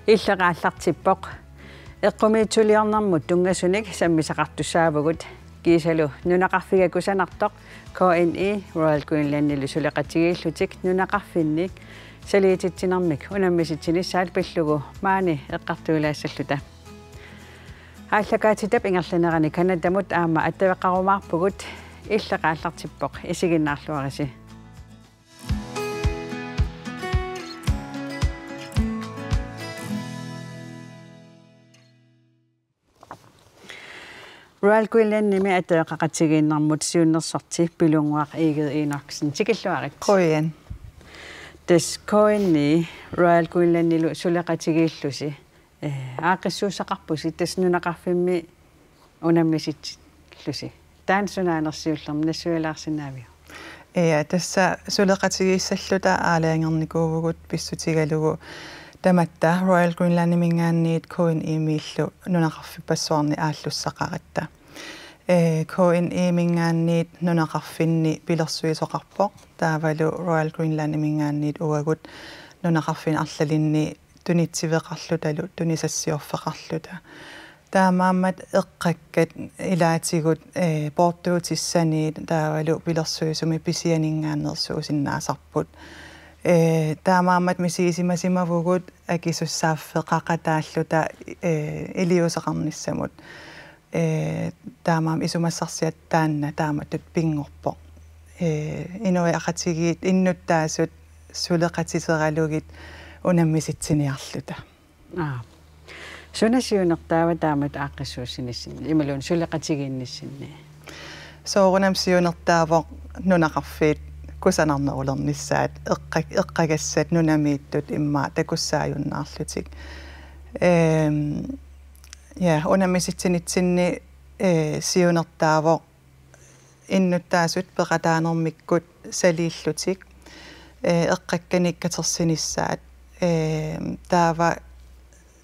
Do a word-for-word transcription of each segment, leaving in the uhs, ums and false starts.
Illit aallartippoq. Eqqumiitsuliornermut tunngasunik sammisaqartussaavugut, kiisalu nunaqarfiga kusanartoq K N I Royal Greenlandilu suleqatigiillutik nunaqarfinni saliititsinermik unammisitsinissaat pillugu maani eqqartuilaassalluta. Aallakaatitap ingerlanerani Canadamut aamma attaveqarumaarpugut. Illit aallartippoq, isiginnaarluarisi. Royal Greenlandimi attaveqaqatigiinnermut siunnersorti Pilunnguaq Egede Enoksen, tikilluarit. Qujan. Tassa K N I Royal Greenlandilu suleqatigiillusi, eh, aaqqissuussaqarpusi tassa nunaqarfimmi unammisitsillusi. Taanna suna anersiullermi nassuialaarsinnaaviuk? Ja, tassa suleqatigiissalluta aalajangernikuuvugut pissutigalugu tamatta Royal Greenlandiminngaanniit K N I-miillu nunaqarfippassuarni aallussaqaratta. Eh, K N I-minngaanniit nunaqarfinni pilersuisoqarpoq, taavalu Royal Greenlandiminngaanniit uagut nunaqarfinni arlalinni tunitsiveqarlutalu tunisassiorfeqarluta. Taamaammat eqqakkat ilaatigut, eh, poortuutissaniit taavalu pilersuisumik pisianinngaanneersuusinnaasarput. Eh, taamaammat misigisimasimavagut akisussaaffeqaqataalluta, eh, iliuuseqarnissamut. Eh, taamaammat isumassarsiat taanna taamatut pinngorpoq. Eh, inuiaqatigiit innuttaasut suleqatiseralugit unammisitsiniarluta. Aa. Suna siunertaava taamatut aaqqissuussinissinni, imaluunniit suleqatigiinnissinni? Soorunami siunertaavoq nunaqarfiit kusanarnerulernissaat, eqqa-, eqqagassat nunamiittut immaqa takussaajunnaarlutik. Ehm, ja, unammisitsinitsinni, eh, siunertaavoq innuttaasut peqataanermikkut saliillutik, eh, eqqakkanik katersinissaat. Eh, taava,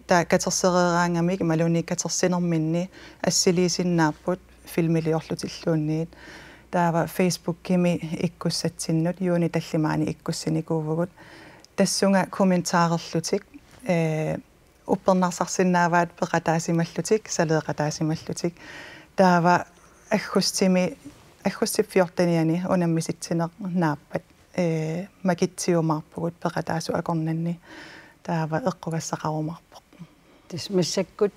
taava katersereeraangamik imaluunniit katersinerminni assiliisinnaapput filmiliorlutilluunniit. Taava Facebookimi ikkussatsinnut, juunip tallimaani ikkussinikuuvugut. Tassunga kommentarerlutik, eh, uppernarsarsinnaavaat peqataasimallutik, saleeqataasimallutik. Taava aggustimi, aggustip fjortenianni unammisitsineq naappat, eh, makitsiumaarpugut peqataasut akornanni. Taava eqqugassaqarumaarpoq. Tassa massakkut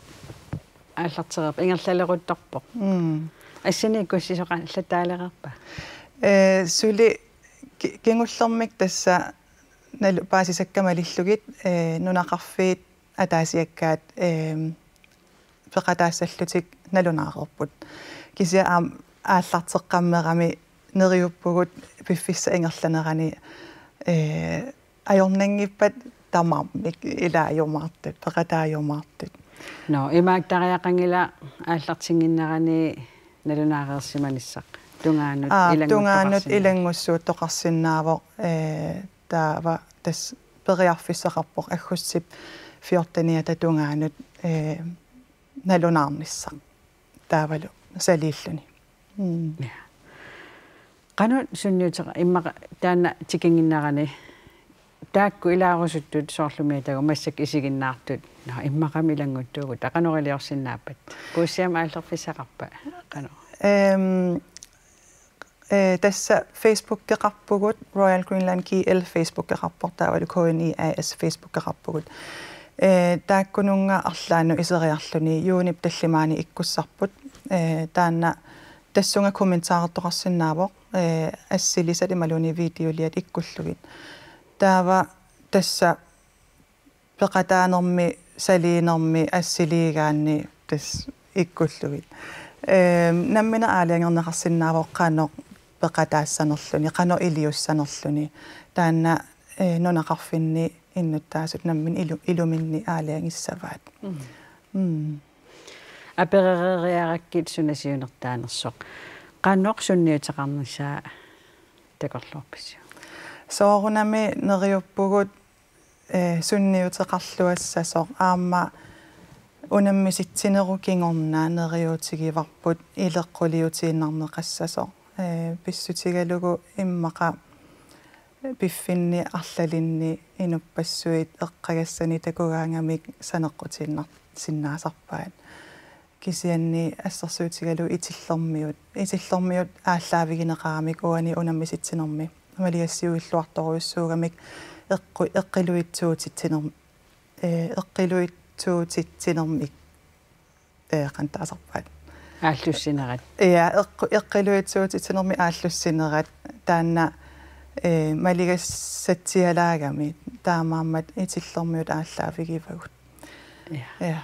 aallartereerpoq, ingerlaleruttorpoq. Mm. Assini ikkussisoqallattaalereerpa? Eh, suli ki-, kingullermik tassa nalu-, paasisakka malillugit, eh, nunaqarfiit ataasiakkaat, ehm, peqataassallutik nalunaareerput. Kisianni aamma aallarteqqammerami neriuppugut piffissap ingerlanerani, eh, ajornanngippat tamarmik ilaajumaartut, peqataajumaartut. Nå, imaattariaqanngilaq aallartinnginnerani nalunaareersimanissaq. Tungaanut Aa, tungaanut ilannguttoqarsinnaavoq. Ilanngussuuttoqarsinnaavoq, eh, taava tassa periarfissaqarpoq aggustip fjorteniata tungaanut, eh, nalunaarnissaq. Taavalu saliilluni. Mm. Ja. Qanoq sunniuteqa-, immaqa taanna tikinnginnerani taakku ilaarusuttut soorlumi atagu massakkut isiginnaartut, nå, immaqami ilannguttuugut, qanoq iliorsinnaappat? Puussiamik aallerfissaqarpa? Qanoq? Ehm, eh, tassa Facebookeqarpugut, Royal Greenland G L Facebookeqarpoq, taavalu K N I A S Facebookeqarpugut. Eh, taakkununnga arlaannut iseriarluni juunip tallimaani ikkussarput. Eh, taanna tassunga kommentarertoqarsinnaavoq, eh, assilisat imaluunniit videoliat ikkullugit. Taava tassa peqataanermi, saliinermi, assiliigaanni tassa ikkullugit. Ehm, nammineq aalajangerneqarsinnaavoq qanoq peqataassanerluni, qanoq iliussanerluni. Taanna, eh, nunaqarfinni innuttaasut namminneq ilu-, iluminni aalajangissavaat. Mm. Mm. Aperereeriarakkit suna siunertaanersoq. Qanoq sunniuteqarnissaa takorloorpisiuk? Soorunami neriuppugut, eh, sunniuteqarluassasoq aamma unammisitsinerup kingorna neriuutigivarput ileqquliutiinnarneqassasoq. Eh, pissutigalugu immaqa piffinni arlalinni inuppassuit eqqagassani takugaangamik saneqqutiinnarsinnaasarpaat. Kisianni assersuutigalugu Itillermiut. Itillermiut aallaavigineqaramik uani unammisitsinermi. Maligassiuilluartorujussuugamik eqqu-, eqqiluitsuutitsiner-, ee, eqqiluitsuutitsinermik, ee, qantaasarpaat. Aallussinerat. Ja, eqqu-, eqqiluitsuutitsinermik aallussinerat. Taanna, ee, maligassatsialaagami. Taamaammat Itillermiut aallaavigivagut. Ja. Ja.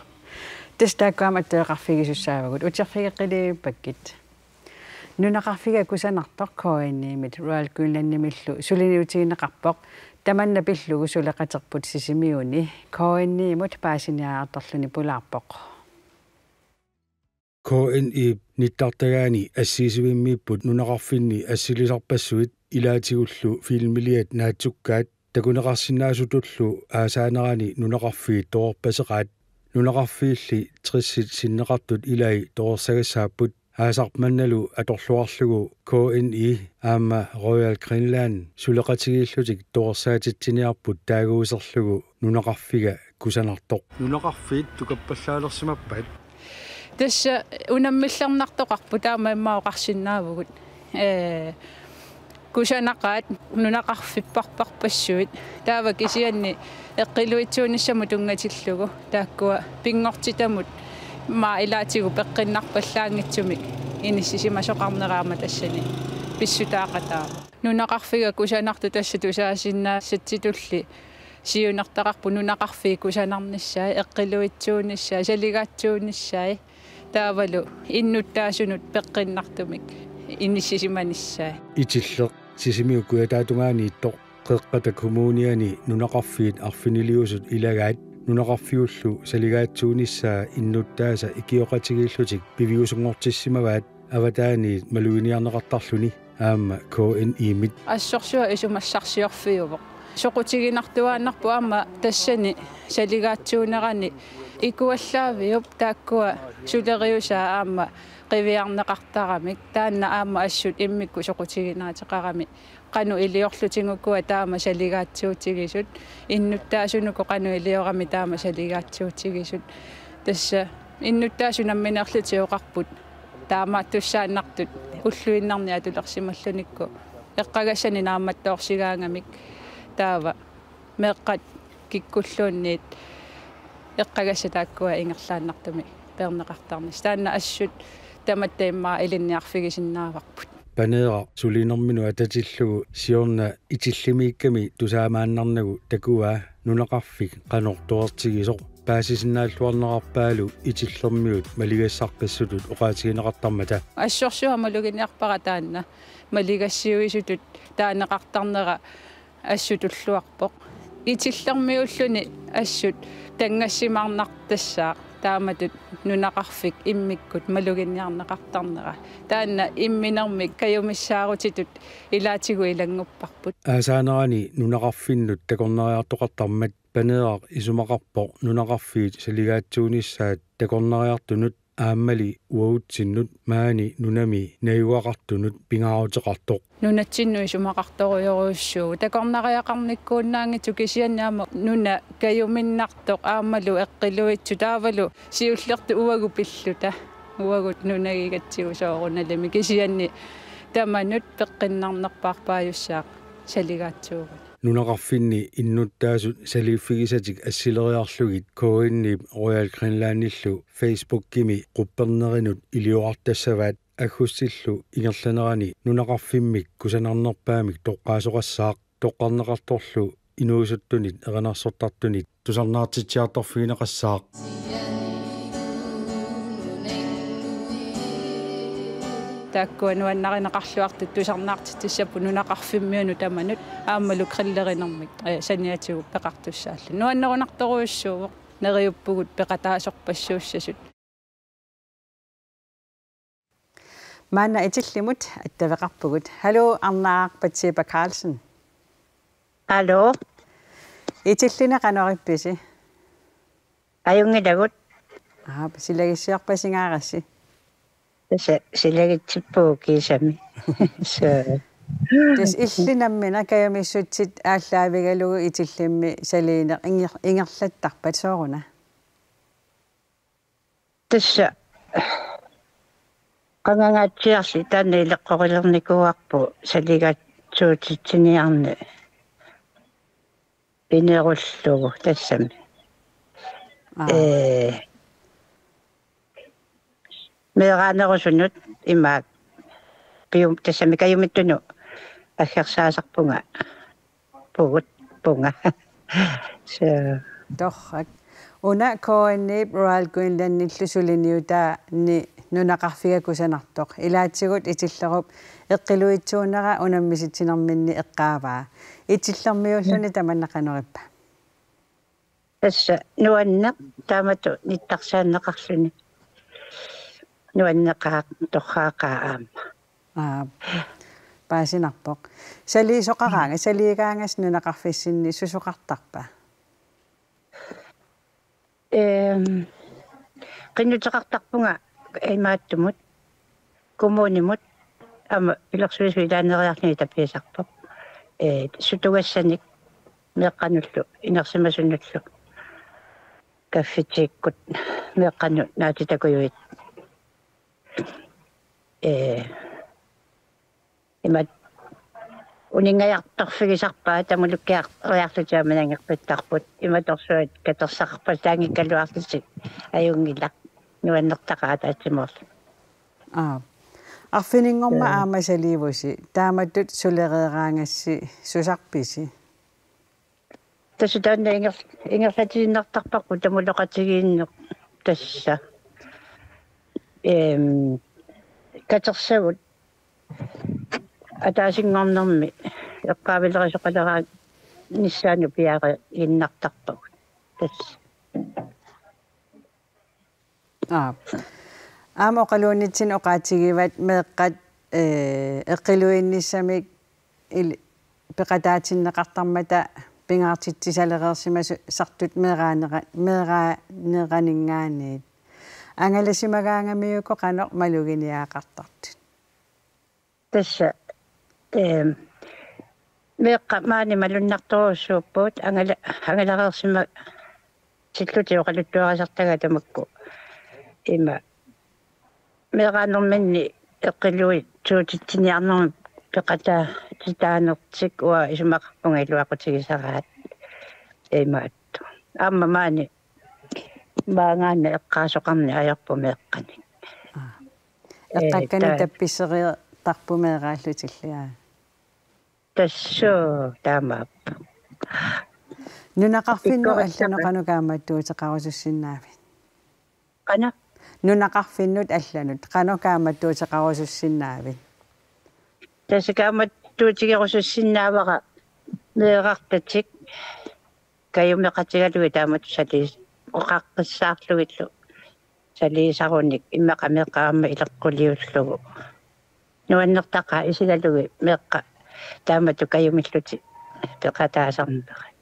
Tassa taakku aamma attaveqarfigisussaavagut. Uterfigeqqiliippakkit. Nunaqarfiga kusanartoq K N I-mit Royal Greenlandimillu suliniutigineqarpoq. Tamanna pillugu suleqaterput Sisimiuni K N I-mut paasiniaartorluni pulaarpoq. K N I-p nittartagaani assiisivimmiipput nunaqarfinni assilisarpassuit ilaatigullu filmiliat naatsukkaat takuneqarsinnaasutullu aasaanerani nunaqarfiit toorpaseqaat. Nunaqarfiilli tressit sinneqartut ilai toorsagassaapput. Aasaq mannalu atorluarlugu K N I aamma Royal Greenland suleqatigiillutik toorsaatitsiniarput taaguuserlugu nunaqarfiga kusanartoq. Nunaqarfiit tukappallaalersimappat? Tassa unammillernartoqarput taama immaqa oqarsinnaavugut. Ee, kusanaqaat nunaqarfipparparpassuit. Taava kisianni eqqiluitsuunissamut tunngatillugu. Taakkua pinngortitamut maa ilaatigut peqqinnarpallaanngitsumik inissisimasoqarnera aamma tassani pissutaaqataa. Nunaqarfiga kusanartoq tassa tusaasinnaassatsitulli siunertaqarpoq nunaqarfiit kusanarnissaat, eqqiluitsuunissaat, saligaatsuunissaat. Taavalu innuttaasunut peqqinnartumik inissisimanissaat. Itilleq Sisimiut kujataatungaaniittoq Qeqqata Kommuniani nunaqarfiit arfiniliusut ilagaat nunaqarfiullu saligaatsuunissaa innuttaasa ikioqatigiillutik piviusunngortissimavaat avataaniit maluginiarneqartarluni aamma K N I-mit. Assorsuaq isumassarsiorfiuvoq. Soqutiginartuaannarpoq aamma tassani saligaatsuunerani ikuallaaviup taakkua suleriusaat aamma qiviarneqartaramik. Taanna aamma assut immikkut soqutiginaateqarami. Qanoq iliorlutigukua taama saligaatsuutigisut. Innuttaasunukua qanoq iliorami taama saligaatsuutigisut. Tassa innuttaasut nammineerlutik oqarput. Taamaattussaannartut ulluinnarni atulersimallunikku. Eqqagassani naammattoorsigaangamik taava meeqqat kikkulluunniit eqqagassat taakkua ingerlaannartumik peerneqartarnissaq. Taanna assut tamatta immaqa ilinniarfigisinnaavarput. Paneeraq sulinerminut atatillugu siorna Itillimiikkami tusaamaannarnagu takuaa nunaqarfik qanoq toortigisoq. Paasisinnaalluarnerarpaalu Itillermiut maligassaqqissutut oqaatigineqartarmata. Assorsuaq maluginiarpara taanna maligassiuisutut taaneqartarnera assut tulluarpoq. Itillermiuulluni assut tanngassimaarnartassaaq taamatut nunaqarfik immikkut maluginiarneqartarnera. Taanna imminermik kajumissaarutitut ilaatigut ilanngupparput. Aasaanerani nunaqarfinnut takornariartoqartarmat Paneeraq isumaqarpoq nunaqarfiit saligaatsuunissaat takornariartunut aammali uagutsinnut maani nunami najugaqartunut pingaaruteqartoq. Nunatsinnut isumaqartorujorujussuuvoq. Takornariaqarnikkuunnaanngitsoq kisianni aamma nuna kajuminnartoq aammalu eqqiluitsoq taavalu siullertut uagut pilluta. Uagut nunagigatsigu soorunalimi kisianni tamanut peqqinnarnerpaarpaajussaaq saligaatsuugami. Nunaqarfinni innuttaasut saliiffigisatik assileriarlugit K N I-p Royal Greenlandillu Facebookimi quppernerinut iliorartassavaat. Aggustillu ingerlanerani nunaqarfimmik kusanarnerpaamik toqqaasoqassaaq, toqqarneqartorlu inuusuttunit erinarsortartunit tusarnaartitsiartorfigineqassaaq. Taakkua nuannarineqarluartut tusarnaartitsissapput nunaqarfimmiunut tamanut aammalu grillerinermik, eh, saniatigut peqartussaalluni. Nuannerunartorujussuuvoq, neriuppugut peqataasorpassuussasut. Maanna Itillimut attaveqarpugut. Hallo, Arnaaq Batsiba Carlsen. Hallo. Itillinni qanorippisi? Ajunngilagut. Aap, silagissiorpasingaarassi? Tassa silagitsippugut kiisami. So. Tassa illit nammineq kajumissutsit aallaavigalugu Itillimmi saliineq inger-, ingerlattarpat sooruna? Tassa qangangaatsiarli taanna ileqqorilernikuuarput saligaatsuutitsiniarneq pinerullugu tassami. Aa. Ee, meeraanerusunut imaak pium-, tassami kajumittunut aggersaasarpunga. Pugut, punga. So. Torrak. Una K N I-p Royal Greenlandillu suliniutaani nunaqarfiga kusanartoq. Ilaatigut Itillerup eqqiluitsuunera unammisitsinerminni eqqaavaa. Itillermiuulluni tamanna qanoq ippa? Tassa nuanneq taamatut nittarsaanneqarluni. Nuanneqaaq torraaqaa aamma. Aa, paasinarpoq. Saliisoqaraangat, saliigaangas nunaqarfissinni susoqartarpa? Ehm, qinnuteqartarpunga imaattumut, kommunimut, aamma pilersuisut ilaanneeriarlugit tapiisarpoq. Ee, sutugassanik meeqqanullu, inersimasunullu, kaffitiikkut meeqqanut naatitakujuit. Ee, imaat uninngajartorfigisarpaat tamulukkiariarlutik aamma nangeqqittarput. Imatorsuaq katersaqarpasitaanngikkaluarlutik ajunngilaq. Nuannertaqaat ataatsimoorluni. Aa. Arfininngormat Ee. aamma saliivusi. Taamatut sulereeraangassi susarpisi? Tassa taanna inger-, ingerlatiinnartarparput tamuloqatigiinneq tassa. Ehm, katersagut ataasinngornermi eqqaavilerisoqaleraanissannut piareeginnartarpagut. Tassa. Aap. Aamma oqaluunnitsinni oqaatigivat meeqqat, ee, eqqiluinissamik il-, peqataatinneqartarmata pingaartitsisalereersimasartut meeraanera-, meeraaneraninngaanniit. Angalasimagaangamiuk qanoq maluginiagaqartartut? Tassa, ehm, meeqqat maani malunnartorujussuupput angala-, angalareersimatillutik oqaluttuarisartagaat tamakku. Ima meeraanerminni eqqiluitsuutitsiniarnermik peqataatitaanertik uanga isumaqarpunga iluaqutigisaraat imaattoq. Aamma maani maanngaanniit eqqaasoqarneq ajorput meeqqanik. Aa. Ee, eqqakkanik taa- tappisseriartarput meeraallutillu, aa. Tassa taamaappoq. Nunaqarfinnut Pikkorissaqaat. Allanut qanoq kaammattuuteqarusussinnaavit? Qanoq? Nunaqarfinnut allanut qanoq kaammattuuteqarusussinnaavit? Tassa kaammattuutigerusussinnaavara meerartatik kajumeqatigalugit taamatut saliis-, oqaqqissaarlugillu saliisarunik immaqa meeqqat aamma ileqquliullugu. Nuannertaqaat isigalugit meeqqat taamatut kajumillutik peqataasarnerat.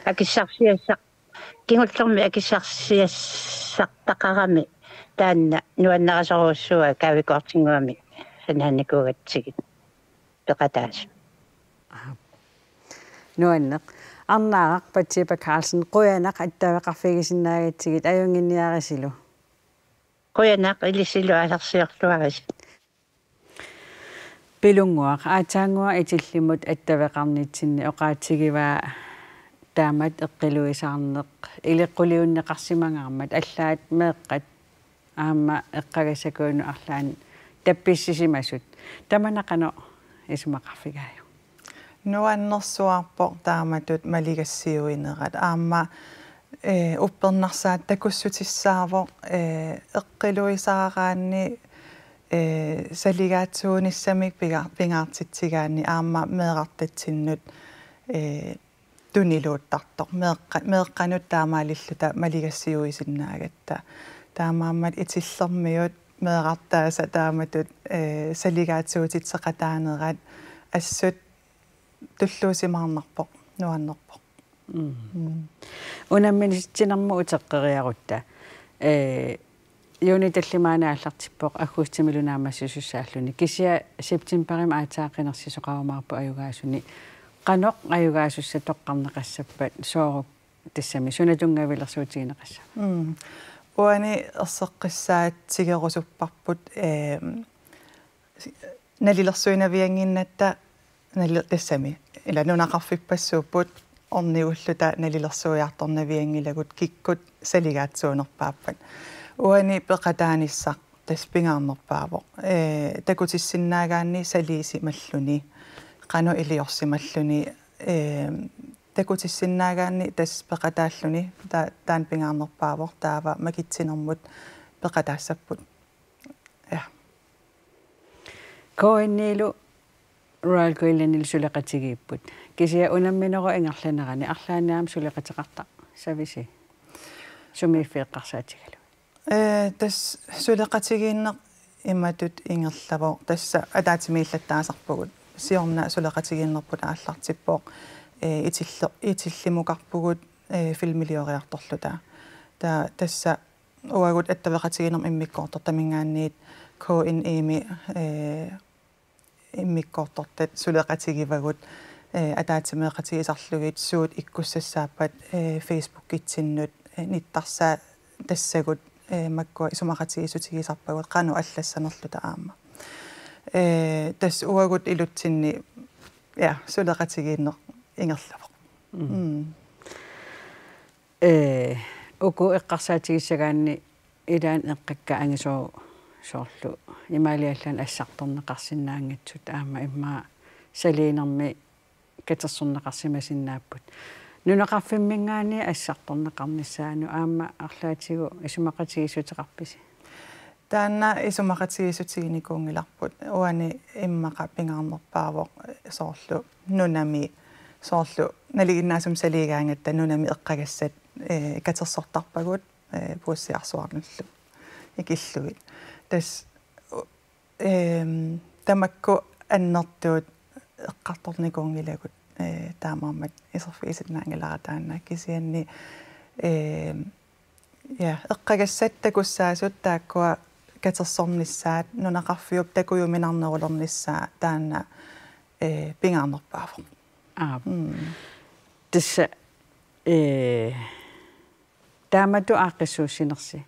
Akissarsiassaq, kingullermik akissarsiassartaqarami taanna nuannarisorujussuuara gavekortinnguamik sanaanikuugatsigit peqataasut. Aap. Nuanneq. Arnaaraq Bathsheba Carlsen, qujanaq attaveqarfigisinnaagatsigit, ajunnginniarisilu. Qujanaq, ilissilu aalisarsiorluarisi. Pilunnguaq, aatsaannguaq Itillimut attaveqarnitsinni oqaatigivaa taamatut eqqiluisaarneq ileqquliunneqarsimangaarmat, allaat meeqqat aamma eqqagassakunnut arlaannik tappissisimasut. Tamanna qanoq isumaqarfigaajuk? Nuannersuarpoq taamatut maligassiuinerat. Aamma, ee, uppernarsaat takussutissaavoq, ee, eqqiluisaaraanni, ee, saligaatsuunissamik pinga-, pingaartitsigaanni aamma meerartatsinnut, ee, tuniluuttartoq. Meeqqa-, meeqqanut taamaalilluta maligassiuisinnaagatta. Taamaammat Itillermiut meerartaasa taamatut, ee, saligaatsuutitseqataanerat assut tulluusimaarnarpoq, nuannerpoq. Mm. Mm. Unammisitsinermut uteqqeriarutta. Ee, juuni tallimaanni aallartippoq aggustimilu naammassisussaalluni. Kisianni septembarimi aatsaat qinersisoqarumaarpoq ajugaasuni. Qanoq ajugaasussat toqqarneqassappat, soorlu tassami suna tunngavilersuutigineqassava? Mm. Uani erseqqissaatigerusupparput, ehm, nalilersuinaviannginnatta nali-, tassami. Ila nunaqarfippassuupput ornigulluta nalilersuiartornavianngilagut kikkut saligaatsuunerpaappat. Uani peqataanissaq tassa pingaarnerpaavoq. Ee, takutissinnaagaanni saliisimalluni, qanoq iliorsimalluni, ee, takutissinnaagaanni tassa peqataalluni, ta-, taanna pingaarnerpaavoq, taava makitsinermut peqataassapput. Ja. K N I-lu Royal Greenlandilu suleqatigiipput. Kisianni unamminerup ingerlanerani arlaannik aamma suleqateqartassavisi? Sumiiffiit eqqarsaatigalugit. Ee, tassa suleqatigiinneq imatut ingerlavoq. Tassa ataatsimiillattaasarpugut. Siorna suleqatigiinnerput aallartippoq. Ee, itille-, itillimukarpugut, ee, filmilioriartorluta. Ta-, tassa uagut attaveqatigiinnermut immikkoortortaminngaanniit K N I-mi, ee, immikkoortortat suleqatigivagut, ee, ataatsimeeqatigisarlugit suut ikkussassaappat, ee, Facebookitsinnut, ee, nittarsaat tassagut, ee, makkua isumaqatigiissutigisarpagut qanoq allassanerluta aamma. Ee, tassa uagut ilutsinni, ja, suleqatigiinneq ingerlavoq. Mm. Mm. Ee, uku eqqarsaatigissagaanni ilaanni eqqakka angisooq soorlu imaaliallaannaq assartorneqarsinnaanngitsut aamma immaqa saliinermi katersorneqarsimasinnaapput. Nunaqarfimminngaanniit assartorneqarnissaanut aamma arlaatigut isumaqatigiissuteqarpisi? Taanna isumaqatigiissutiginikuunngilarput. Uani immaqa pingaarnerpaavoq soorlu nunami, soorlu nalinginnaasumik saliigaangatta nunami eqqagassat, ee, katersortarpagut, ee, puussiarsuarnullu ikillugit. Tassa, u-, eem, tamakku annertuut eqqartornikuunngilagut, ee, taamaammat iserfigisinnaanngilara taanna kisianni, eem, ja, eqqagassat takussaasut taakkua katersornissaat, nunaqarfiup takujuminarnerulernissaa taanna, ee, pingaarnerpaavoq. Aap. Mm. Tassa, ee, taamatut aaqqissuussinersi.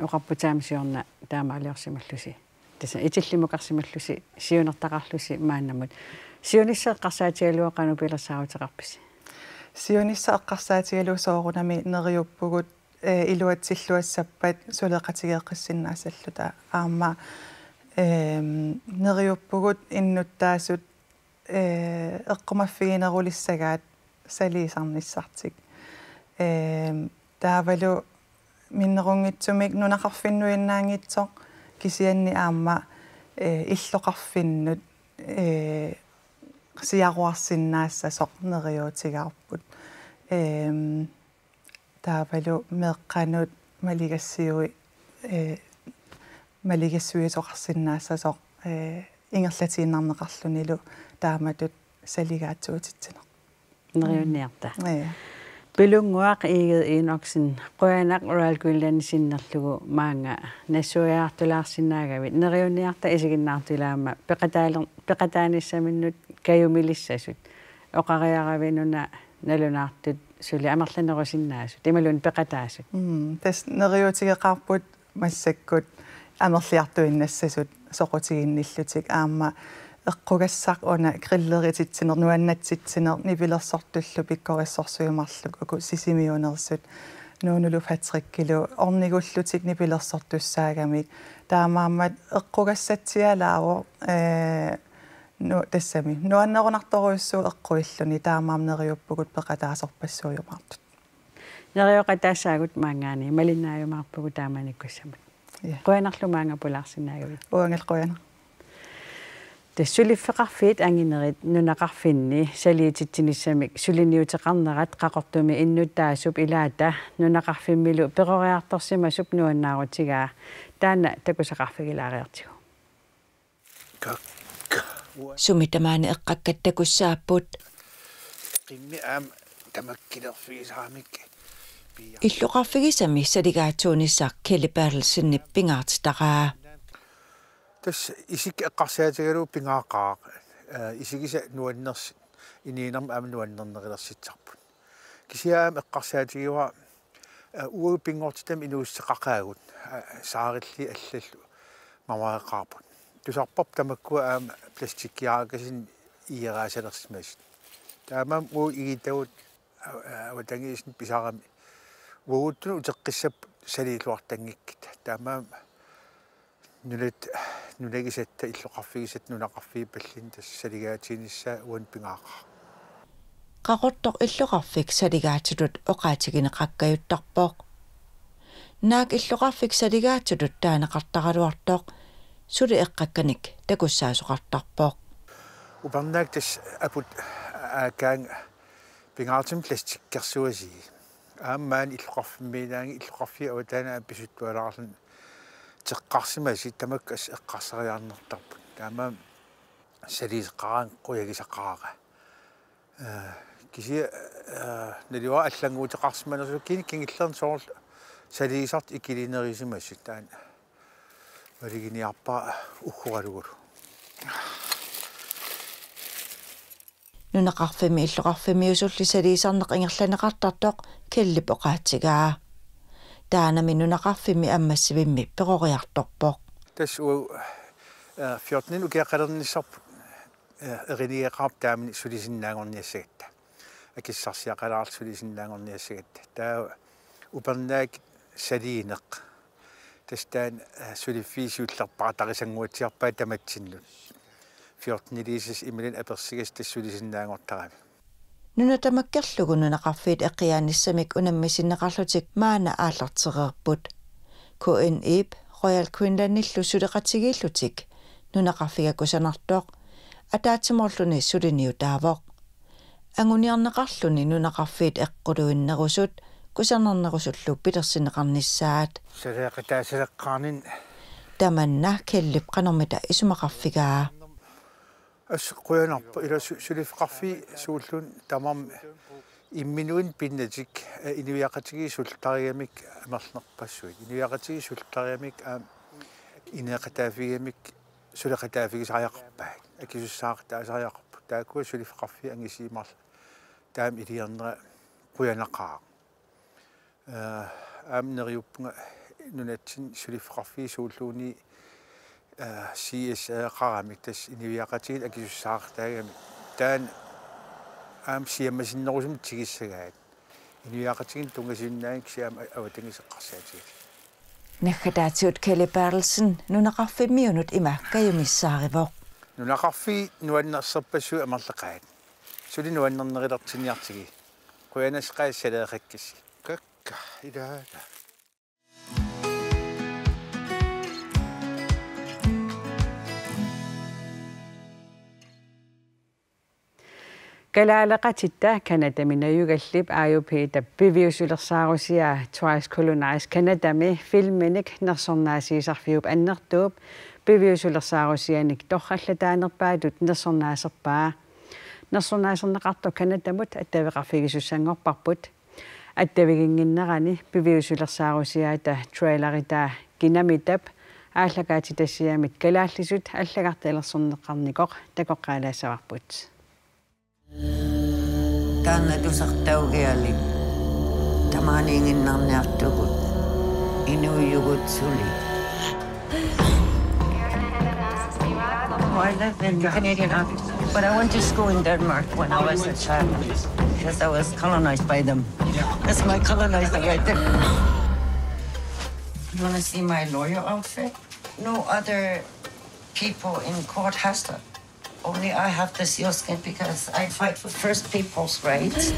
Oqarputit aamma siorna taamaaliorsimallusi. Tassa itillimukarsimallusi, siunertaqarlusi maannamut. Siunissaq eqqarsaatigalugu qanoq pilersaaruteqarpisi? Siunissaq eqqarsaatigalugu soorunami neriuppugut, ee, iluatsilluassappat suleqatigeeqqissinnaassalluta. Aamma, eem, neriuppugut innuttaasut, ee, eqqumaffiginerulissagaat saliisarnissartik. Eem, taavalu minnerunngitsumik nunaqarfinnuinnaanngitsoq kisianni aamma, ee, illoqarfinnut, ee, siaruarsinnaassasoq neriuutigaarput. Eem, taavalu meeqqanut maligassiui-, ee, maligassuisoqarsinnaassasoq, ee, ingerlatiinnarneqarlunilu taamatut saligaatsuutitsineq. Neriunniarta. Ja. Pilunnguaq Egede Enoksen, qujanaq Royal Greenland sinnerlugu maanga nassuiaartulaarsinnaagavit, neriunniarta isiginnaartulaamma peqataaler-, peqataanissaminnut kajumilissasut. Oqariaravit una nalunaartut suli amerlanerusinnaasut, imaluunniit peqataasut. Mm, tassa neriuutigeqaarput massakkut amerliartuinnassasut soqutiginnillutik aamma eqqugassaq una grillerititsineq, nuannatsitsineq, nipilersortullu pikkorissorsuit marluk uku Sisimiuneersut, Nuunulu Patrickilu ornigullutik nipilersortussaagamik. Taamaammat eqqugassatsialaavoq, ee, nu-, tassami. Nuannerunartorujussuuvoq eqquilluni, taamaammat neriuppugut peqataasorpassuujumaartut. Nerioqataassaagut maanngaanniit, malinnaajumaarpugut taamanikkussamut. Ja. Qujanarlu maanga pulaarsinnaagavit. Uangalu qujanaq. Tassa suliffeqarfiit anginerit nunaqarfinni saliititsinissamik suliniuteqarnerat Qaqortumi innuttaasup ilaata nunaqarfimmilu peroriartorsimasup nuannaarutigaa, taanna takusaqarfigilaariartigu. Kakka. Sumi tamaani eqqakkat takussaapput. Qimmi aamma tamakkilerfigisaramik. Illoqarfigisami saligaatsuunissaq Kelly Berthelsenip pingaartitaraa. Tassa isikka eqqarsaatigalugu pingaaqaaq. Ee, isikisa nuannersi-, inuunermi aamma nuannernerulersitsisarput. Kisianni aamma eqqarsaatigivara, ee, uagut pinngortitami inuussuteqaqaagut, ee, saarilli allallu mamareqaarput. Tusarparput tamakkua aamma plastikkiarakasinik igeraasalersimasut. Taamaammat uagut igitagut, ee, avatangiisinut pisarami uaguttunut uteqqissapput saliilluartanngikkit. Taamaammat nunat, nunagisatta illoqarfigisatta nunaqarfiit pallinnut tassa saligaatiginissaa uani pingaaqaaq. Qaqortoq illoqarfik saligaatitut oqaatigineqakkajuttarpoq. Naak illoqarfik saligaatitut taaneqartaraluartoq suli eqqakkanik takussaasoqartarpoq. Upernaaq tassa aput aakaanga pingaartumik plastikkersuasii. Aamma maani illoqarfimmiinnaanngilaq, illoqarfiup avataani aamma pisuttualaarluni teqqarsimasut tamakku assut eqqarsariarnertarput. Taamaammat saliiseqaraangat qujagisaqaraara. Ee, kisianni, ee, naluara allannguuteqarsimanersoq kisianni kingullerni soorlu saliisartut ikilinerisimasut taanna maluginiarpara ugguaralugulu. Nunaqarfimmi illoqarfimmiusulli saliisarneq ingerlanneqartartoq Kellip oqaatigaa. Taannami nunaqarfimmi ammassivimmi peroriartorpoq. Tassa uagut, ee, fjorten ukiaqalernissarput, ee, erinigeqaarput taamani sulisinnaanngorniassagatta. Akissarsiaqalaarluta sulisinnaanngorniassagatta. Taava upernaaq saliineq. Tassa taanna, ee, suliffiit siullerpaatarisanguatsiarpaat tamatsinnut. Fjorten iliisas imilin apersigas tassa sulisinnaanngortarami. Nuna tamakkerlugu nunaqarfiit eqqiaanissamik unammisinneqarlutik maanna aallartereerput. K N I-p Royal Greenlandillu suleqatigiillutik nunaqarfiga kusanartoq ataatsimoorluni suliniutaavoq. Anguniarneqarluni nunaqarfiit eqquluinnerusut kusanarnerusullu pilersinneqarnissaat. Saleeqataasaleqqaarninni. Tamanna Kellip qanormita isumaqarfigaa. Assut qujanarpoq ila su-, suliffeqarfiit suulluunniit tamarmik imminnut pinnatik, ee, inuiaqatigiit sullitarigamik amerlanerpassuit. Inuiaqatigiit sullitarigamik aamma ineeqataaffigigamik suleqataaffigisariaqarpaat. Akisussaaqataasariaqarput. Taakkua suliffeqarfiit angisuummat taama iliornera qujanaqaaq. Ee, aamma neriuppunga nunatsinni suliffeqarfiit suulluunniit, ee, C S R-eqaramik tassa inuiaqatigiinnut akisussaaqataagamik. Taanna aamma siammasinnerusumik tigussagaa. Inuiaqatigiinnut tunngasuinnaanngilaq kisianni aamma avatangiiseqqarsaatigalugu. Naggataatigut Kelly Berthelsen nunaqarfimmiunut ima kajumissaarivoq. Nunaqarfiit nuannersorpassuit amerlaqaat. Suli nuannernerulertinniartigit. Qujanasqaat saleeqakkassi. Kakka, ilaata. Kalaaleqatitta Canadami najugallip aajupita piviusulersaarusiaa Twice Colonized Canadami filminik nersornaasiisarfiup annertuup piviusulersaarusianik torrallataanerpaatut nersornaaserpaa. Nersornaaserneqartoq Canadamut attaveqarfigisussanngorparput. Attaviginnginnerani piviusulersaarusiaata traileritaa Kinamitap aallakaatitassiamit kalaallisut allagartalersorneqarnikoq takoqqaalaassavarput. Taanna tusartaugialik tamaaniiginnarniartugut inuujugut suli. Oh, I live in Canadian Arctic, but I went to school in Denmark when I was a child because I was colonized by them. That's my colonizer right there. You want to see my lawyer outfit? No other people in court has that. Only I have the sealskin because I fight for First Peoples' rights.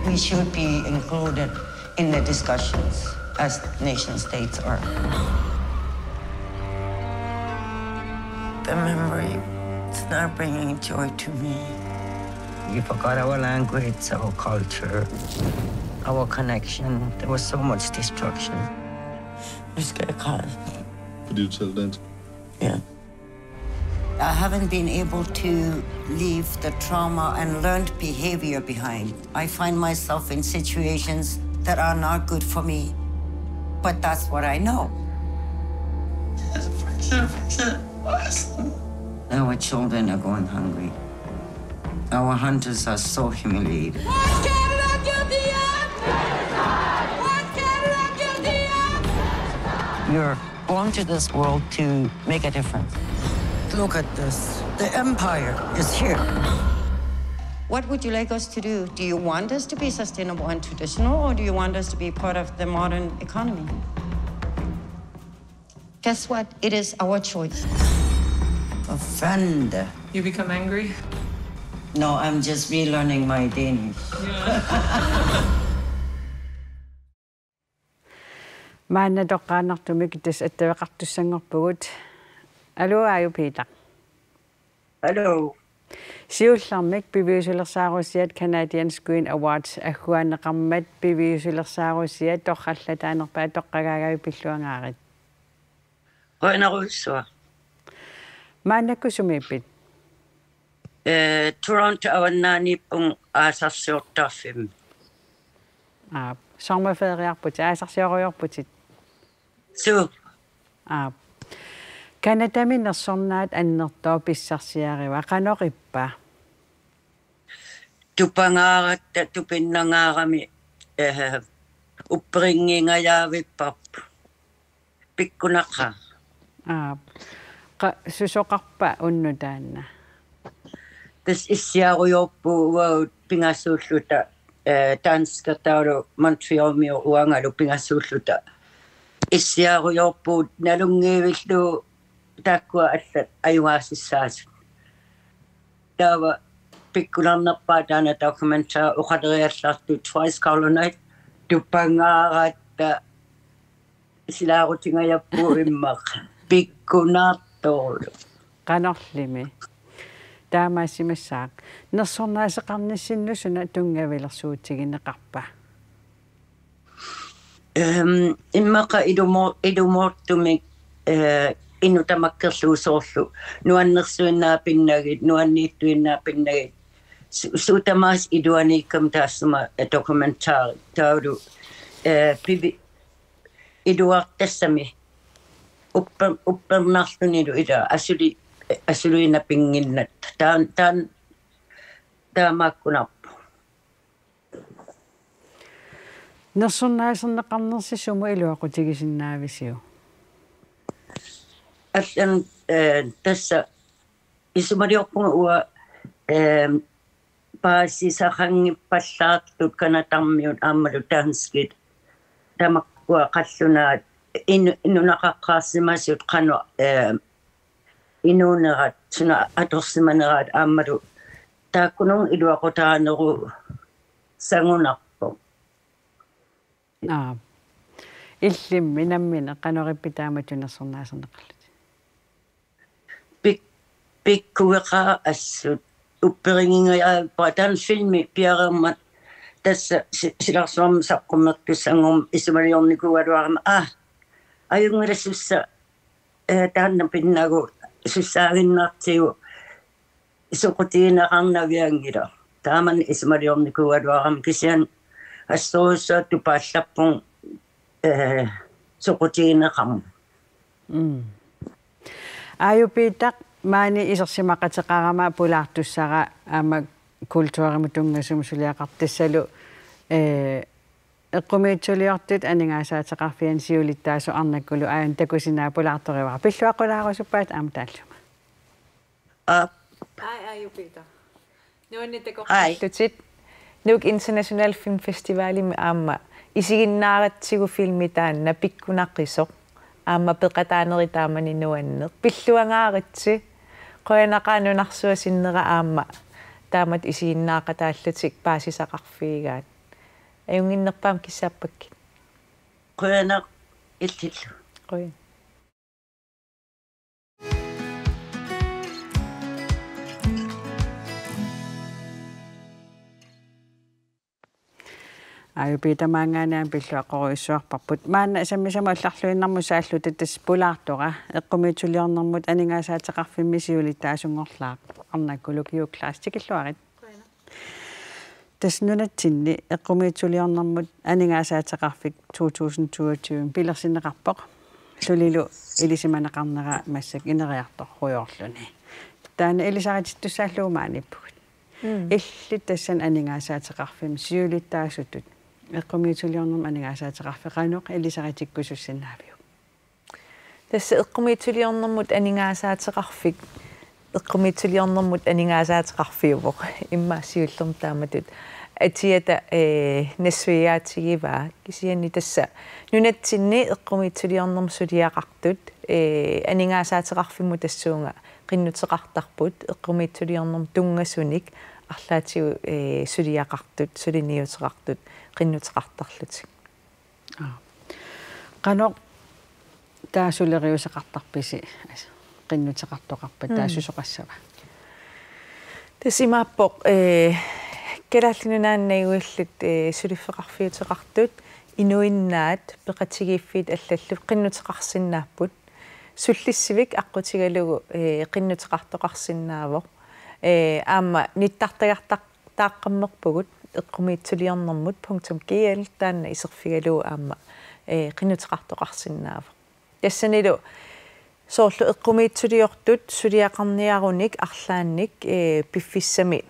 We should be included in the discussions as nation states are. The memory is not bringing joy to me. We forgot our language, our culture, our connection. There was so much destruction. Just get a call. Could you tell that? Yeah. I haven't been able to leave the trauma and learned behavior behind. I find myself in situations that are not good for me. But that's what I know. Our children are going hungry. Our hunters are so humiliated. You're born to this world to make a difference. Look at this. The empire is here. What would you like us to do? Do you want us to be sustainable and traditional, or do you want us to be part of the modern economy? Guess what? It is our choice. Offender. You become angry? No, I'm just relearning my Danish. Maanna toqqaannartumik tassa attaveqartussanngorpugut. Aluu, Aaju Peter. Aluu. Siullermik piviusulersaarusiat Canadian Screen Awards agguaanneqarmat piviusulersaarusiat torrallataanerpaat toqqagaagavit, pilluangaarit. Qujanarujussuaq. Maannakkut sumiippit? Eh, Toronto avannaaniippunga aasarsiortarfimmi. Aap, sommerferiarputit, aasarsiorujoorputit? Suu. Aap. Canadami nersornaat annertooq pissarsiarivaa, qanoq ippa? Tupangaaratta tupinnangaarami, eh, upperinngingajaavipparput. Pikkunaqaaq. Aap. Qa-, susoqarpa unnuk taanna? Tassa issiarujoorpugut uagut pingasuulluta, eh, danskertaarlu Montrealimiut uangalu pingasuulluta. Issiarujoorpugut nalunngivillugu taakkua allat ajugaasissaasut. Taava pikkunarnerpaaq taanna dokumentar oqaleriallartoq Twice Colonized, tupangaaratta silaarutingajappugut immaqa. Pikkunartorlu. Qanorlimi. Taamaasimassaaq. Nersornaaseqarnissinnut suna tunngavilersuutigineqarpa? Ehm, immaqa ilumo-, ilumoortumik, eh, inuk tamakkerlugu soorlu nuannersuinnaat pinnagit, nuanniittuinnaat pinnagit. Su-, suut tamaasa iluaniikkami taassuma, eh, dokumentari taavalu, eh, pivi-, iluartassami. Upper-, uppernarlunilu ila asuli-, asuluinnapinnginnatta. Taan-, taan-, taamaakkunarpoq. Nersornaaserneqarnersi sumut iluaqutigisinnaavisiuk? Allan, eh, tassa isumaliorpunga uanga, eh, paasisaqanngippallaartut canadamiut aammalu danskit tamakkua qallunaat inu-, nunaqaqqaarsimasut qanoq, eh, inuunerat, suna atorsimaneraat aammalu taakkununnga iluaqutaanerusagunarpoq. Aap. Illimmi nammineq qanoq ippit taamatut nersornaaserneqarlutit? Pik-, pikkugeqaaq assut upperinngingajaavippunga, taanna filmi piareermat tassa si-, silarsuarmi saqqummertussanngormat isumaliornikuugaluarama, aa, ajunngilaq sussa, eh, taanna pinnagu sussaaginnartigu soqutigineqarnavianngilaq. Taamani isumaliornikuugaluarama kisianni assorujussuaq tupaallappunga, eh, soqutigineqarmat. Mm. Aaju Peter, maani isersimaqateqarama pulaartussara aamma kulturimut tunngasumik suliaqartoq tassalu, eh, eqqumiitsuliortut aningaasaateqarfiani siulittaasoq Arnakkulu Aajuna takusinnaavat pulaartorivara. Pilluaqqulaarusuppaat aamma taalluma. Aap. Aaj, Aaju Peter. Nuanneq takoqqaarlutit. Nuuk International Film Festivalimi aamma isiginnaaratsigu filmi taanna pikkunaqisoq. Aamma peqataanerit taamani nuanneq. Pilluangaaritsi. Qujanaqaaq nunarsuaq sinnera aamma taamatut isiginnaaqataallutik paasisaqarfigigaat. Ajunnginnerpaamik kissaappakkit. Qujanaq illillu. Qujan. Aaju Peter, maanngaanniit aamma pilluaqqorujussuarparput. Maanna sammisamut allarluinnarmut saalluta tassa pulaartora eqqumiitsuliornermut aningaasaateqarfimmi siulittaasunngorlaaq Arnakkulu Geo Claes, tikilluarit. Tassa nunatsinni eqqumiitsuliornermut aningaasaateqarfik to tusind toogtyve pilersinneqarpoq. Sulilu ilisimaneqarnera massakkut ineriartorujorluni. Taanna ilisaritittussaallugu maaniippugut. Mm. Illit tassani aningaasaateqarfimmi siulittaasutut eqqumiitsuliornermut aningaasaateqarfik qanoq ilisaritikkusussinnaaviuk? Tassa eqqumiitsuliornermut aningaasaateqarfik, eqqumiitsuliornermut aningaasaateqarfiuvoq. Immaqa siullermik taamatut atiata, ee, nassuiaatigivaa. Kisianni tassa nunatsinni eqqumiitsuliornermut suliaqartut, ee, aningaasaateqarfimmut tassuunga qinnuteqartarput, eqqumiitsuliornermut tunngasunik arlaatigut, ee, suliaqartut, suliniuteqartut qinnuteqartarlutik. Aa. Qanoq taava suleriuseqartarpisi, qinnuteqartoqarpat, taava Mm. susoqassava? Tassa imaappoq, ee, Kalaallit Nunaanni najugillit, ee, suliffeqarfiuteqartut inuinnaat peqatigiiffiit allallu qinnuteqarsinnaapput. Sullissivik aqqutigalugu, ee, qinnuteqartoqarsinnaavoq. Ee, aamma nittartagartaq taaqqammerpugut eqqumiitsuliornermut punktum G L taanna iserfigalugu aamma, ee, qinnuteqartoqarsinnaavoq. Tassanilu soorlu eqqumiitsuliortut suliaqarniarunik arlaannik, ee, piffissami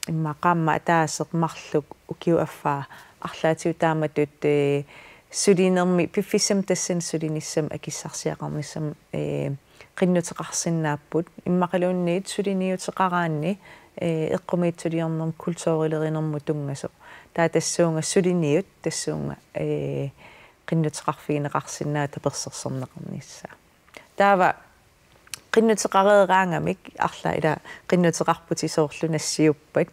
immaqa aamma ataaseq marluk ukiup affaa arlaatigut taamatut, ee, sulinermi piffissami tassani sulinissamut akissarsiaqarnissamut, ee, qinnuteqarsinnaapput immaqaluunniit suliniuteqaraanni, ee, eqqumiitsuliornermut kulturilerinermut tunngasoq. Taava tassuunga suliniut tassuunga, ee, qinnuteqarfigineqarsinnaavoq tapersersorneqarnissaa. Taava qinnuteqareeraangamik arlaat ila qinnuteqarputit soorlu nassiuppat.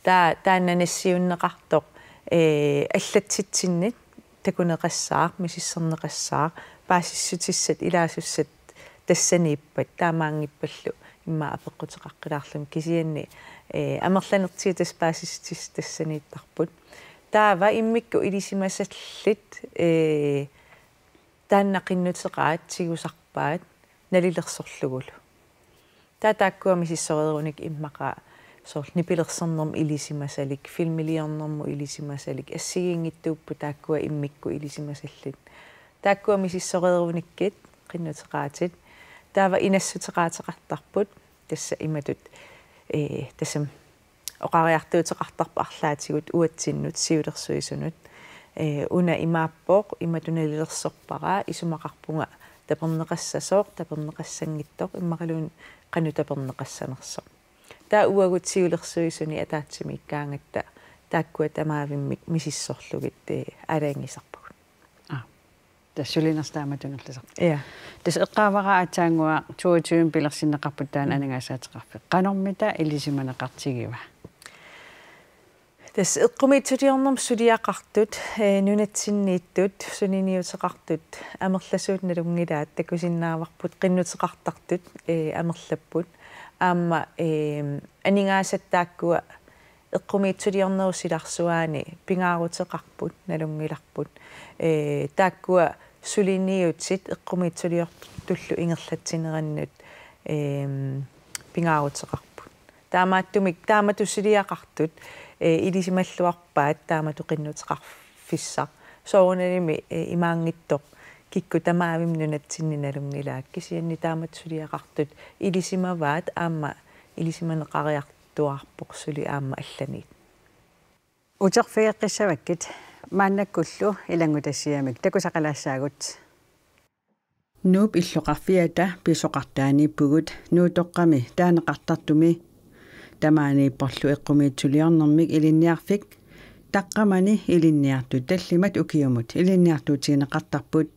Taava taanna nassiunneqartoq, ee, allatsitsinnit takuneqassaaq, misissorneqassaaq, paasissutissat ilaasussat tassaniippat, taamaanngippallu immaqa apeqquteqaqqilaarluni kisianni, ee, amerlanertigut tassa paasissutissat tassaniittarput. Taava immikkut ilisimasallit, ee, taanna qinnuteqaat tigusarpaat nalilersorlugulu. Taava taakkua misissoreerunik immaqa soorlu nipilersornermut ilisimasalik, filmiliornermut ilisimasalik, assigiinngitsuupput taakkua immikkut ilisimasallit. Taakkua misissoreerunikkit qinnuteqaatit. Taava inassuteqaateqartarput tassa imatut, ee, tassami oqariartuuteqartarput arlaatigut uatsinnut siulersuisunut. Ee, una imaappoq, imatut nalilersorpara, isumaqarpunga taperneqassasoq, taperneqassanngitsoq, immaqaluunniit qanoq taperneqassanersoq. Taava uagut siulersuisuni ataatsimiikkaangatta taakkua tamaavimmik misissorlugit, ee, aalajangiisarpagut. Aa. Tassa sulinersoq taamatut ingerlasarpoq. Ja. Tassa eqqaavara aatsaannguaq toogtyve pilersinneqarput taanna Mm. aningaasaateqarfik. Qanormita ilisimaneqartigiva? Tassa eqqumiitsuliornermut suliaqartut, ee, nunatsinniittut, suliniuteqartut, amerlasuut nalunngilaat takusinnaavarput, qinnuteqartartut, ee, amerlapput. Aamma, ee, aningaasat taakkua eqqumiitsuliornerup silarsuaani pingaaruteqarput, nalunngilarput. Ee, taakkua suliniutit eqqumiitsuliortullu ingerlatsinerannut, ee, pingaaruteqarput. Taamaattumik taamatut suliaqartut, ee, ilisimalluarpaat taamatut qinnuteqarfissaq. Soorunalimi, ee, imaanngitsoq kikkut tamaavimmi nunatsinni nalunngilaat. Kisianni taamatut suliaqartut ilisimavaat aamma ilisimaneqariartuaarpoq suli aamma allaniit. Uterfigeqqissavakkit maannakkullu ilanngutassiamik takusaqalaassaagut. Nuup illoqarfiata pisoqartaaniippugut Nuutoqqami taaneqartartumi. Tamaaniipporlu eqqumiitsuliornermik ilinniarfik taqqamani ilinniartut tallimat ukiumut ilinniartuutigineqartarput.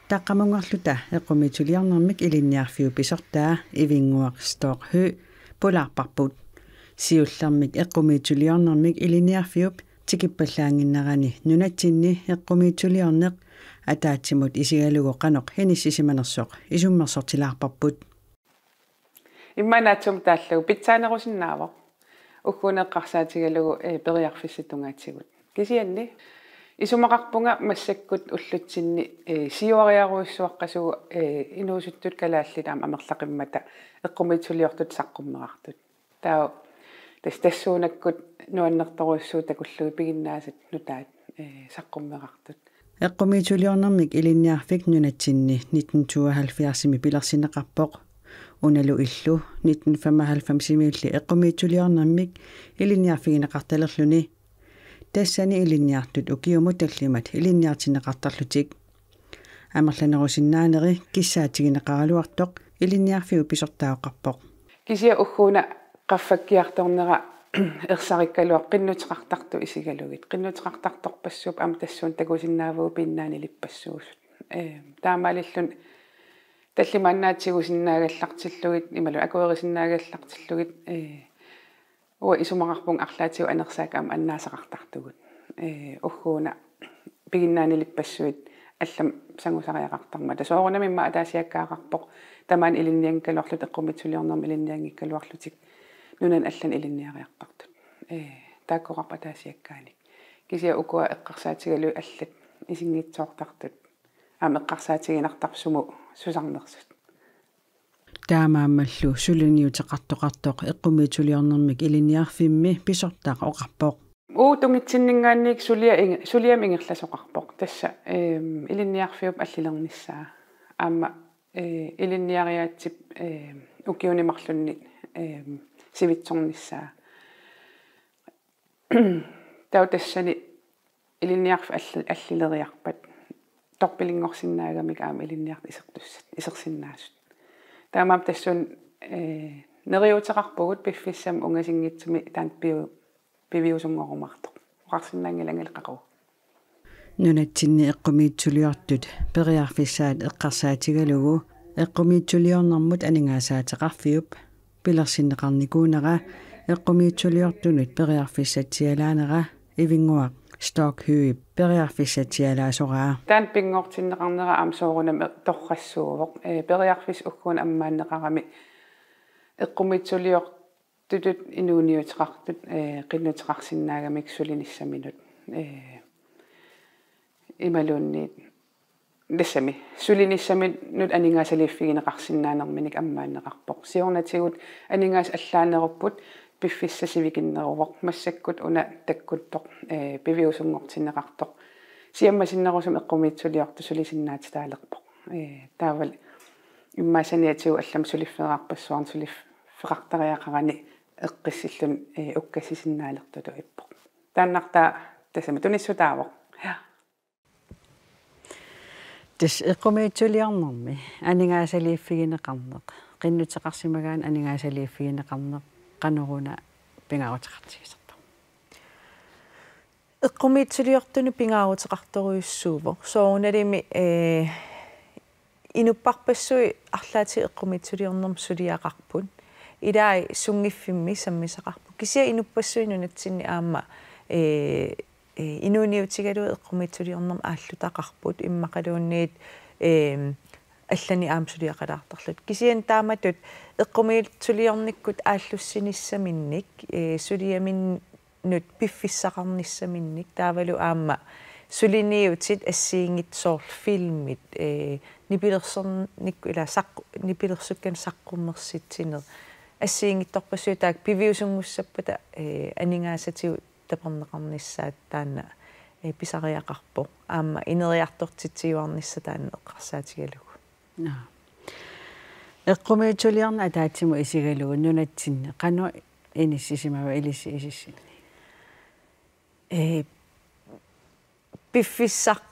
Taqqamunngorluta eqqumiitsuliornermik ilinniarfiup pisortaa Ivinnguaq Storch Høegh pulaarparput. Siullermik eqqumiitsuliornermik ilinniarfiup tikippallaannginnerani nunatsinni eqqumiitsuliorneq ataatsimut isigalugu qanoq inissisimanersoq isummersortilaarparput. Immaqa naatsumik taallugu pitsaanerusinnaavoq. Ugguuna eqqarsaatigalugu, ee, periarfissat tungaatigut. Kisianni isumaqarpunga massakkut ullutsinni, ee, siuariarujussuaqqasugut, ee, inuusuttut kalaallit aamma amerlaqimmata eqqumiitsuliortut saqqummerartut. Taava Tassa tassuunakkut nuannertorujussuit takullugit piginnaasat nutaat, ee, saqqummerartut. Eqqumiitsuliornermik ilinniarfik nunatsinni nitten tooghalvfjerdsimi pilersinneqarpoq. Unalu illu nitten femoghalvfemsimiilli eqqumiitsuliornermik ilinniarfigineqartalerluni. Tassani ilinniartut ukiumut tallimat ilinniartinneqartarlutik. Amerlanerusinnaaneri kissaatigineqaraluartoq ilinniarfiup pisortaa oqarpoq. Kisianni ugguuna qaffakkiartornera ersarikkaluarpoq qinnuteqartartut isigalugit. Qinnuteqartartorpassuupput aamma tassuuna takusinnaavugut piginnaanilippassuusut. Ee, taamaalilluni tallimaannaat tigusinnaagallartillugit, imaluunniit akuerisinnaagallartillugit, ee, uanga isumaqarpunga arlaatigut anersaakka aamma annaasaqartartugut. Ee, ugguuna piginnaanilippassuit allamik sangusariaqartarmata. Soorunami immaqa ataasiakkaaqarpoq tamaani ilinnianngikkaluarlutik, eqqumiitsuliornermi ilinnianngikkaluarlutik nunani allani ilinniariartartut. Ee, taakku oqarput ataasiakkaanik. Kisianni ukua eqqarsaatigalugit allat isinngitsoortartut aamma eqqarsaatiginartarput sumut susarnersut. Taamaammallu suliniuteqartoqartoq eqqumiitsuliornermik ilinniarfimmi pisortaq oqarpoq. Uagut tungitsinninngaanniit sulia inge-, suliami ingerlasoqarpoq. Tassa, eem, ilinniarfiup allilernissaa. Aamma, ee, ilinniariaatsip, eem, ukiuni marlunni, eem, sivitsornissaa. Taava tassani ilinniarfik alli-, allileriarpat torpilinngorsinnaagamik aamma ilinniartut isertussat, isersinnaasut. Taamaammat tassuuna, ee, neriuuteqarpugut piffissami ungasinngitsumi taanna piu-, piviusummerumaartoq. Oqarsinnaanngilanga qaqugu. Nunatsinni eqqumiitsuliortut periarfissaat eqqarsaatigalugu eqqumiitsuliornermut aningaasaateqarfiup pilersinneqarnikuunera eqqumiitsuliortunut periarfissatsialaanera Ivinnguaq Storch Høeghip periarfissatsialaasoraa. Taanna pinngortinneqarnera aamma soorunami torrassuuvoq. Ee, periarfissat ugguuna ammaanneqarami eqqumiitsuliortutut inuuniuteqartut, ee, qinnuteqarsinnaagamik sulinissaminut. Ee, imaluunniit tassami sulinissaminut aningaasaliiffigineqarsinnaanerminik ammaanneqarpoq. Siornatigut aningaasat allaanerupput piffissaq sivikinneruvoq, massakkut una takkuttoq, ee, piviusunngortinneqartoq. Siammasinnerusumik eqqumiitsuliortut sulisinnaatitaalerpoq. Ee, taavalu immaqa saniatigut allamik suliffeqarpassuarnik suliffeqartariaqarani eqqissilluni, ee, ukkassisinnaalertutut ippoq. Taannartaa tassami tunissutaavoq. Ja. Tassa eqqumiitsuliornermi aningaasaliiffigineqarneq, qinnuteqarsimagaanni aningaasaliiffigineqarneq qanoruna pingaaruteqartigisartoq? Eqqumiitsuliortunut pingaaruteqartorujussuuvoq. Soorunalimi, ee, inuppassuit arlaatigut eqqumiitsuliornermut suliaqarput. Ilai sunngiffimmi sammisaqarput. Kisianni inuppassuit nunatsinni aamma, ee, ee, inuuniutigalugu eqqumiitsuliornermut aallutaqarput immaqaluunniit, eem, allanik aamma suliaqalaartarlutik. Kisianni taamatut eqqumiitsuliornikkut aallussinissaminnik, ee, suliaminnut piffissaqarnissaminnik taavalu aamma suliniutit assigiinngitsut soorlu filmit, ee, nipilersornikkut ila saq-, nipilersukkanik saqqummersitsineq. Assigiinngitsorpassuit taakku piviusunngussappata, ee, aningaasatigut taperneqarnissaat taanna, ee, pisariaqarpoq. Aamma ineriartortitsiuarnissaq taanna eqqarsaatigalugu. Naa. Eqqumiitsuliorneq ataatsimut isigalugu nunatsinni qanoq inissisimava ilissi isissinni? Ee, piffissaq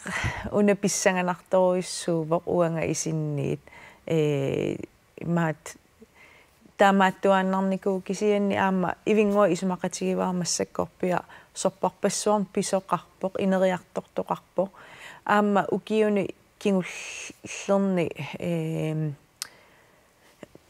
una pissanganartorujussuuvoq uanga isinniit. Ee, imaat taamaattuaannarnikuuvoq kisianni aamma Ivinnguaq isumaqatigivara massakkorpiaq sorpassuarnik pisoqarpoq, ineriartortoqarpoq. Aamma ukiuni kingullerni, eem,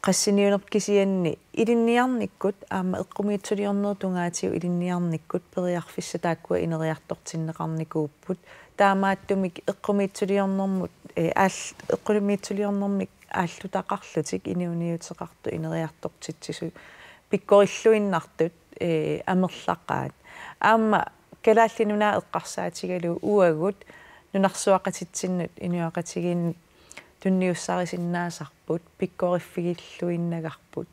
qassiniunnerput kisianni ilinniarnikkut aamma eqqumiitsuliornerup tungaatigut ilinniarnikkut periarfissat taakkua ineriartortinneqarnikuupput. Taamaattumik eqqumiitsuliornermut, ee, aal-, eqqumiitsuliornermik aallutaqarlutik inuuniuteqartut ineriartortitsisut pikkorilluinnartut, ee, amerlaqaat. Aamma Kalaallit Nunaat eqqarsaatigalugu uagut nunarsuaqatitsinnut inuiaqatigiinnut tunniussarisinnaasarput, pikkoriffigilluinnagarput,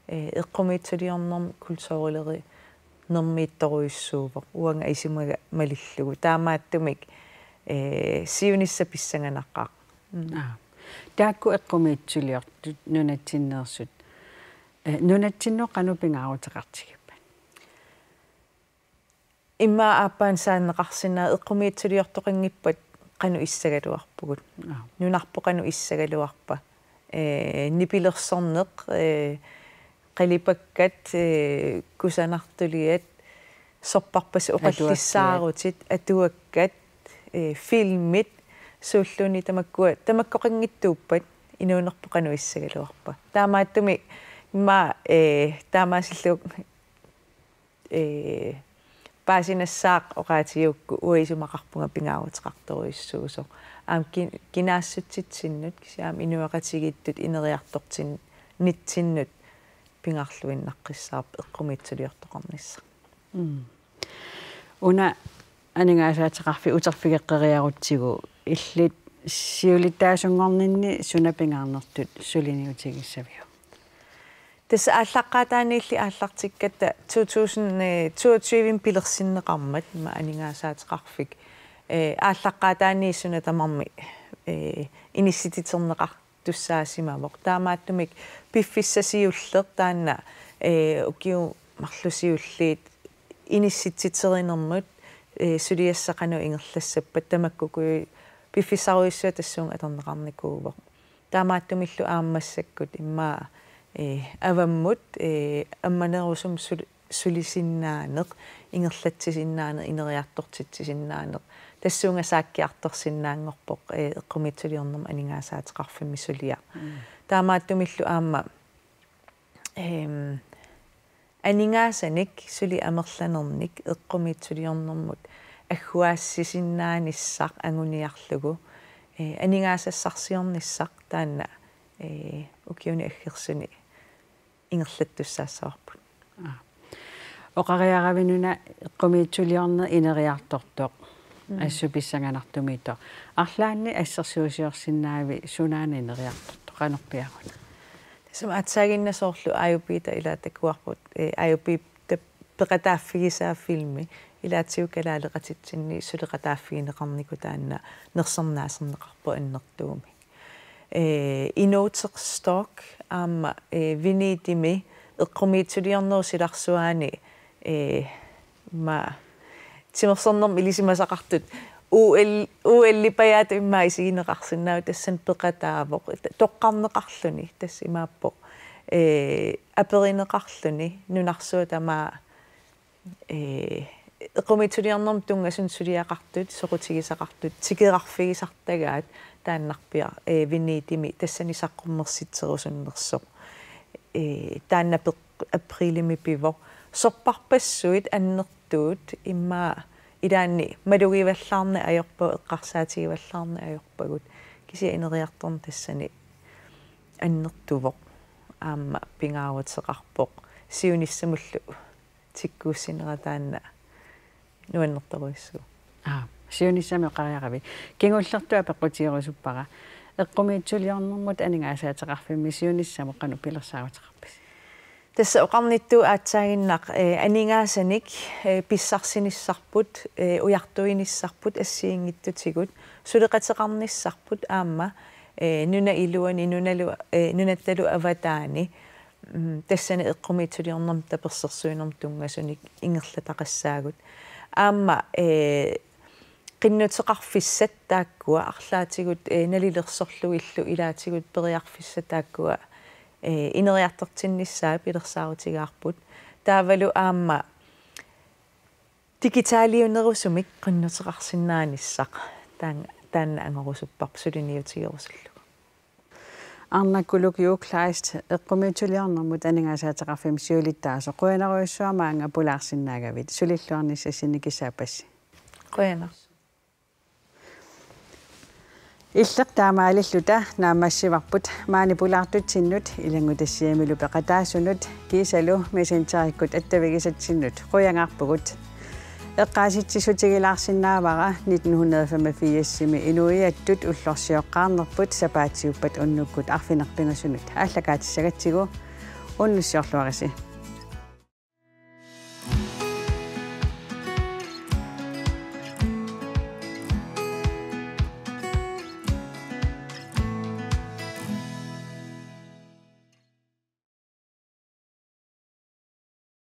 ee, eqqumiitsuliornermut kulturileri-, nermiittorujussuuvoq uanga isumaga malillugu. Taamaattumik, ee, siunissaq pissanganaqaaq. Mm. Aa. Taakku eqqumiitsuliortut nunatsinneersut. Ee, nunatsinnut qanoq pingaaruteqartigippat? Immaqa aappaanut saanneqarsinnaavoq, eqqumiitsuliortoqanngippat qanoq issagaluarpugut. Aa. Nunarput qanoq issagaluarpa. Ee, nipilersorneq, ee, qalipakkat, ee, kusanartuliat, sorpassuit, atuakkat, oqallissaarutit, atuakkat, ee, filmit, suulluunniit tamakkua, tamakkoqanngitsuuppat inuunerput qanoq issagaluarpa. Taamaattumik immaqa, ee, taamaasillugu, ee, paasinassaaq oqaatigigukku uanga isumaqarpunga pingaaruteqartorujussuusoq. Aamma ki-, kinaassutsitsinnut, kisianni aamma inuiaqatigiittut ineriartortin-, nitsinnut pingaarluinnaqqissaarpoq eqqumiitsuliortoqarnissaq. Mm. Una aningaasaateqarfik uterfigeqqeriarutsigu illit siulittaasunngorninni suna pingaarnertut suliniutigissaviuk? Tassa aallaqqaataaniilli aallartikkatta to tusind toogtyve pilersinneqarmat ima aningaasaateqarfik, ee, aallaqqaataaniit suna tamarmi, ee, inissititerneqartussaasimavoq. Taamaattumik piffissaq siulleq taanna, ee, ukiut marluk siulliit inissititerinermut, ee, suliassat qanoq ingerlassappat tamakkuuku piffissarujussuaq tassunga atorneqarnikuuvoq. Taamaattumillu aamma massakkut immaqa, ee, avammut, ee, ammanerusumik sul-, sulisinnaaneq, ingerlatsisinnaaneq, ineriartortitsisinnaaneq, tassunga saakkiartorsinnaanngorpoq, ee, eqqumiitsuliornermut aningaasaateqarfimmi suliaq. Mm. Taamaattumillu aamma, eem, aningaasanik suli amerlanernik eqqumiitsuliornermut agguaassisinnaanissaq anguniarlugu, ee, aningaasassarsiornissaq taanna, ee, ukiuni aggersuni ingerlattussaassavarput. Aa. Oqariaravit una eqqumiitsuliorneq ineriartortoq. Mm. Assut pissanganartumiittoq. Arlaannik assersuusiorsinnaavit sunaana ineriartortoq qanorpiaruna? Tassami aatsaaginnaq soorlu A U P-ta ilaa takuarput, ee, A U P-ta peqataaffigisaa filmi ilaatigut kalaaleqatitsinni suleqataaffigineqarnikoq taanna nersornaaserneqarpoq annertuumik. Ee, Inuuteq Stork aamma, ee, Venedimi eqqumiitsuliornerup silarsuaani, ee, ma timersornermik ilisimasaqartut O L, O L-ipajaatut immaqa isigineqarsinnaavoq tassani peqataavoq. Toqqarneqarluni tassa imaappoq. Ee, aperineqarluni nunarsuaq tamaat, ee, eqqumiitsuliornermut tunngasunik suliaqartut, soqutigisaqartut, tikerarfigisartagaat taannarpiaq, ee, Venedimi tassani saqqummersitserusunnersoq. Ee, taanna peq-, aprilimi pivoq. Sorpassuit annertuut immaqa ilaanni malugivallaarneq ajorpagut, eqqarsaatigivallaarneq ajorpagut. Kisianni ineriartorneq tassani annertuvoq. Aamma pingaaruteqarpoq. Siunissamullu tikkuussinera taanna nuannertorujussuuvoq. Aa, siunissami oqariaravit. Kingullertut apeqqutigerusuppara. Eqqumiitsuliornermut aningaasaateqarfimmi siunissamut qanoq pilersaaruteqarpisi? Tassa oqarnittut aatsaaginnaq, ee, aningaasanik, ee, pissarsinissarput, ee, ujartuinissarput assigiinngitsutigut, suleqateqarnissarput aamma, ee, nunap iluani, nunalu-, ee, nunattalu avataani, mm, tassani eqqumiitsuliornermut tapersersuinermut tunngasunik ingerlataqassaagut. Aamma, ee, qinnuteqarfissat taakkua arlaatigut, ee, nalilersorlugillu ilaatigut periarfissat taakkua, ee, ineriartortinnissaat pilersaarutigaarput. Taavalu aamma digitaliunerusumik qinnuteqarsinnaanissaq taan-, taanna angorusupparput suliniutigerusullugu. Arnakku Luk-Juul Kleist, eqqumiitsuliornermut aningaasaateqarfimmi siulittaasoq, qujanarujussuaq maanga pulaarsinnaagavit, sulilluarnissassinni kissaappassi. Qujanaq. Illeq taamaalilluta naammassivarput maani pulaartutsinnut ilanngutassiamilu peqataasunut kiisalu Messengerikkut attavigisatsinnut qujangaarpugut. Eqqaasitsissutigilaarsinnaavara nitten hundrede femogfirsimi inuiattut ullorsioqqaarnerput sapaatiuppat unnukkut arfineq-pingasunut aallakaatissagatsigu. Unnussiorluarisi.